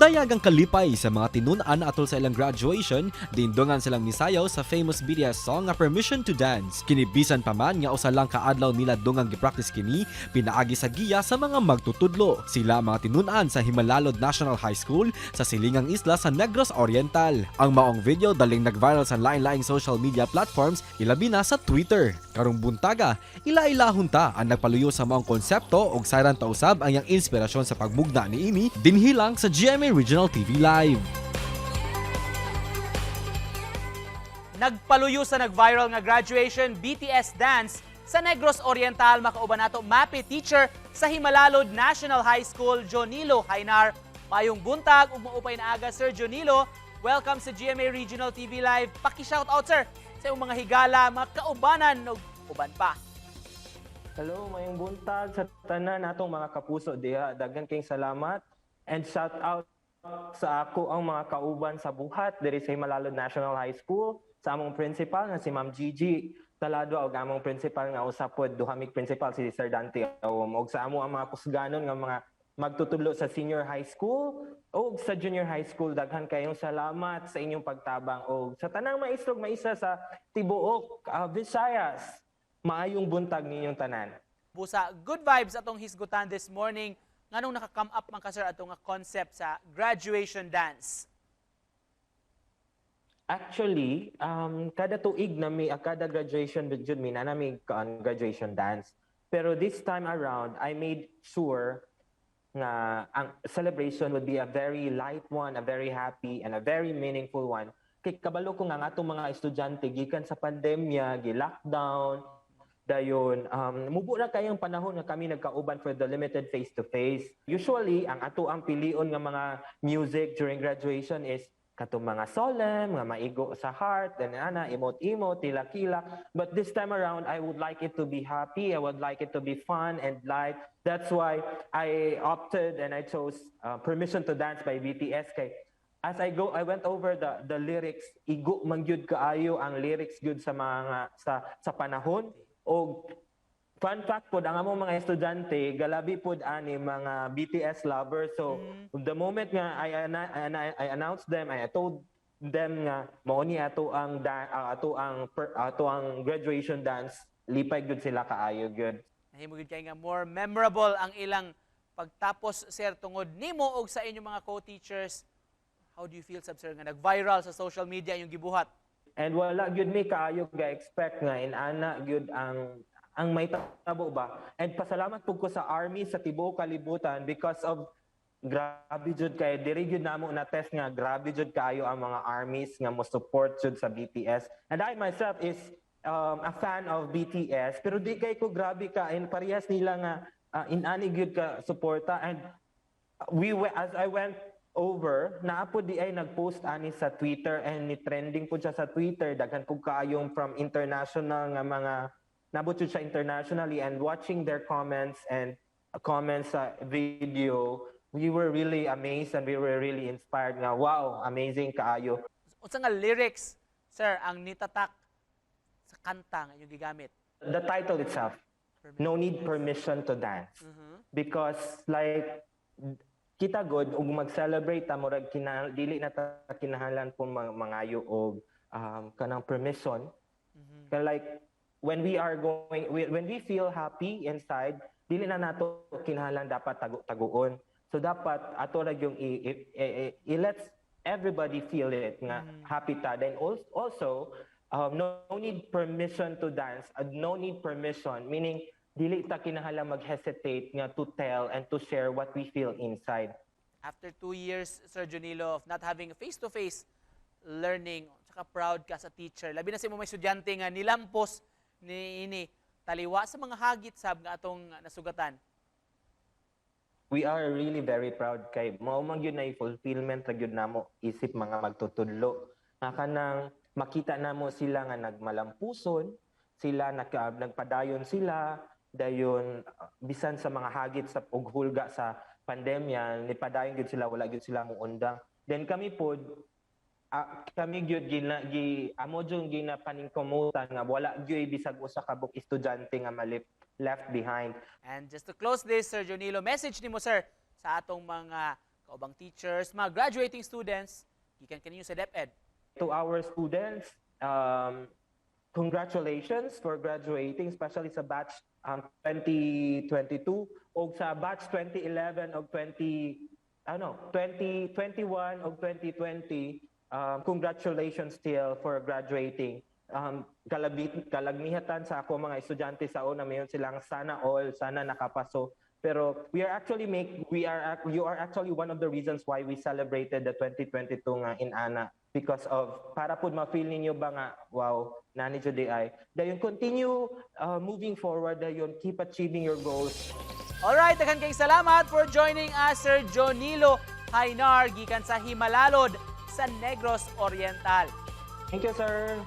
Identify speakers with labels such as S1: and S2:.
S1: Dayag ang kalipay sa mga tinun-an atol sa ilang graduation, dindongan silang misayaw sa famous BTS song nga Permission to Dance. Kini bisan pa man nga usa lang kaadlaw nila dungang gipractice kini pinaagi sa giya sa mga magtutudlo. Sila mga tinun-an sa Jimalalud National High School sa silingang isla sa Negros Oriental. Ang maong video daling nag-viral sa lain-laing social media platforms, ilabi na sa Twitter. Karong buntaga, ila-ilahon ta ang nagpaluyo sa maong konsepto ug sayran ta usab ang iyang inspirasyon sa pagmugna niini dinhi lang sa GMA Regional TV Live.
S2: Nagpaluyo sa nag-viral nga graduation BTS dance sa Negros Oriental, makauban nato MAPEH teacher sa Jimalalud National High School, Jonilo Hainar. Maayong buntag ug maupay na aga, Sir Jonilo. Welcome sa GMA Regional TV Live. Paki-shout out, sir, sa imong mga higala, mga kaubanan ug uban pa.
S3: Hello, maayong buntag sa tanan natong mga kapuso diha. Daghan kayong salamat and shout out sa ako ang mga kauban sa buhat diri sa Jimalalud National High School, sa among principal nga si Ma'am Gigi Talado ug among principal nga usa pod duha mig principal, si Sir Dante Awom, ug sa amo ang mga kusganon nga mga magtutudlo sa senior high school o sa junior high school. Daghan kayong salamat sa inyong pagtabang og sa tanang maestro ug maestra sa tibuok Visayas, maayong buntag ninyong tanan.
S2: Busa, good vibes atong hisgutan this morning. Nganong naka-come up man ka, sir, atong nga concept sa graduation dance?
S3: Actually, kada tuig na may kada graduation jud mi na mi graduation dance. Pero this time around, I made sure nga ang celebration would be a very light one, a very happy and a very meaningful one. Kay kabalo ko nga ang atong mga estudyante gikan sa pandemya, gi-lockdown, dayon mubo na kayong panahon nga kami nagkauban for the limited face-to-face. Usually, ang ato ang pilion nga mga music during graduation is katong mga solemn, mga maigo sa heart, and ana, emote-emote, tilak-kilak. But this time around, I would like it to be happy. I would like it to be fun and light. That's why I opted and I chose Permission to Dance by BTS. Kay as I go, I went over the lyrics, igo man gyud kaayo ang lyrics gyud sa mga sa panahon. Og fun fact pod, ang among mga estudyante galabi pod ani mga BTS lovers. So the moment nga I announced them, I told them nga mao ni ato ang graduation dance, lipay gyud sila kaayo gyud.
S2: Nahimo gyud kay nga more memorable ang ilang pagtapos, sir, tungod nimo og sa inyong mga co-teachers. How do you feel sab, sir, nga nag-viral sa social media yung gibuhat?
S3: And wala gyud mi kaayo ga-expect nga inana gyud ang may tabo ba. And pasalamat pud ko sa army sa tibuok kalibutan because of grabe jud kay diri gyud namo na test nga grabe jud kaayo ang mga armies nga mo support jud sa BTS. And I myself is a fan of BTS, pero di kay ko grabe ka and parehas nila nga inani gyud ka suporta. And as I went over, naa pod diay nag-post ani sa Twitter and ni trending po siya sa Twitter. Daghan pud kaayong from international nga mga nabot jud siya internationally, and watching their comments and comments sa video, we were really amazed and we were really inspired nga wow, amazing kaayo.
S2: Unsa nga lyrics, sir, ang nitatak sa kanta nga inyong gigamit?
S3: The title itself, "No Need Permission to Dance," because like kita god ug mag-celebrate ta, murag kina, dili na ta kinahanglan po mangayo og kanang permission. Kaya like when we feel happy inside, dili na nato kinahanglan dapat tago-taguon. So dapat ato ra yung i-let everybody feel it nga happy ta. Then also, no need permission to dance, no need permission meaning dili ta kinahanglan mag-hesitate nga to tell and to share what we feel inside.
S2: After 2 years, Sir Jonilo, of not having face-to-face learning, tsaka proud ka sa teacher. Labi na sa imong mga estudyante nga nilampos ni ini taliwa sa mga hagit sab nga atong nasugatan.
S3: We are really very proud kay mao man gyud na fulfillment ra gyud namo isip mga magtutudlo nga kanang makita namo sila nga nagmalampuson sila, nagpadayon sila dayon bisan sa mga hagit sa ug hulga sa pandemya, nipadayon gyud sila, wala gyud sila moundang. Then kami pod, kami gyud gina gi amo jud ginapaningkamutan nga wala gyud bisag usa ka buok estudyante nga malip left behind.
S2: And just to close this, Sir Jonilo, message nimo, sir, sa atong mga kaubang teachers, mga graduating students gikan kaninyo sa DepEd.
S3: To our students, congratulations for graduating, especially sa batch 2022 o sa batch 2011 o 20 ano 2021 o 2020. Congratulations still for graduating. Kalagmihatan sa ako mga estudyante sa una, mayon silang "Sana all, sana nakapaso." Pero we are actually make we are ac- you are actually one of the reasons why we celebrated the 2022 nga inana, because of para pud ma-feel ninyo ba nga, "Wow, nani jud ay." Dayon continue moving forward, dayon keep achieving your goals.
S2: Alright, daghan kay salamat for joining us, Sir Jonilo Hainar, gikan sa Jimalalud sa Negros Oriental.
S3: Thank you, sir.